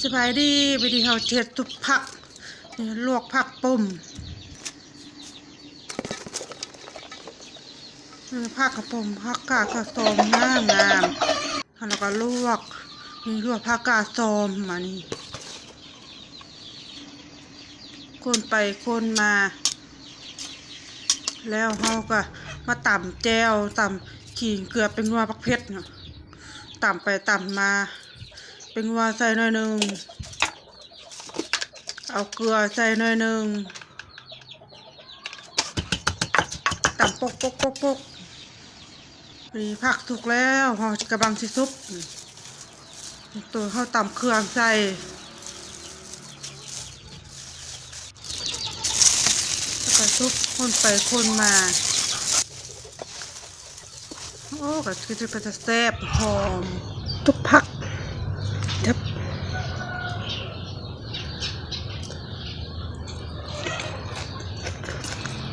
ສະບາຍດີ ມື້ນີ້ເຮົາຈະເຮັດຊຸບຜັກ ນີ້ລວກຜັກປົ່ມ ນີ້ຜັກກະປົ່ມ ຜັກກາດກະຊອມງາມໆ ແລ້ວກະລວກ ນີ້ລວກຜັກກາດຊອມມານີ້ ຄົນໄປຄົນມາ ແລ້ວເຮົາກະມາຕຳແຈ່ວ ຕຳຂີງເກືອ ແປ້ງນົວ ບັກເຜັດເນາະ ຕຳໄປຕຳມາ ແປ້ງນົວໃສ່ໜ້ອຍໜຶ່ງ ເອົາເກືອໃສ່ໜ້ອຍໜຶ່ງ ຕຳປົກໆໆໆ ນີ້ຜັກສຸກແລ້ວ ເຮົາກຳລັງຊິສຸບ ໂຕເຮົາຕຳເຄື່ອງໃສ່ ແລ້ວກະສຸບ ຄົນໄປຄົນມາ. ໂອ້ ກະຄືຈະເປັນຕາແຊບ ຫອມ ຊຸບຜັກ ເດັດ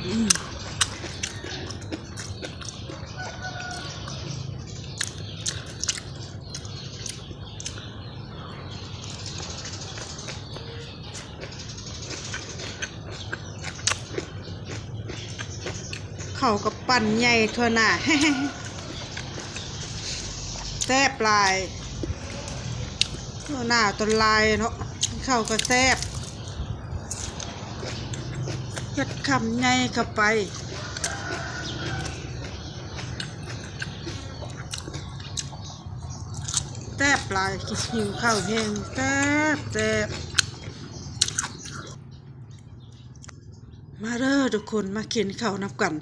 ອືມ ເຂົ້າກະປັ້ນໃຫຍ່ທົ່ວໜ້າ ແຊບຫຼາຍ ທົ່ວໜ້າຕົວລາຍເນາະ ເຂົ້າກະແຊບ ເຮັດຄຳໃຫຍ່ເຂົ້າໄປ. ແຊບຫຼາຍ ຫິວເຂົ້າແຮງ ແຊບ ແຊບ ມາເດີທຸກຄົນ ມາກິນເຂົ້ານຳກັນ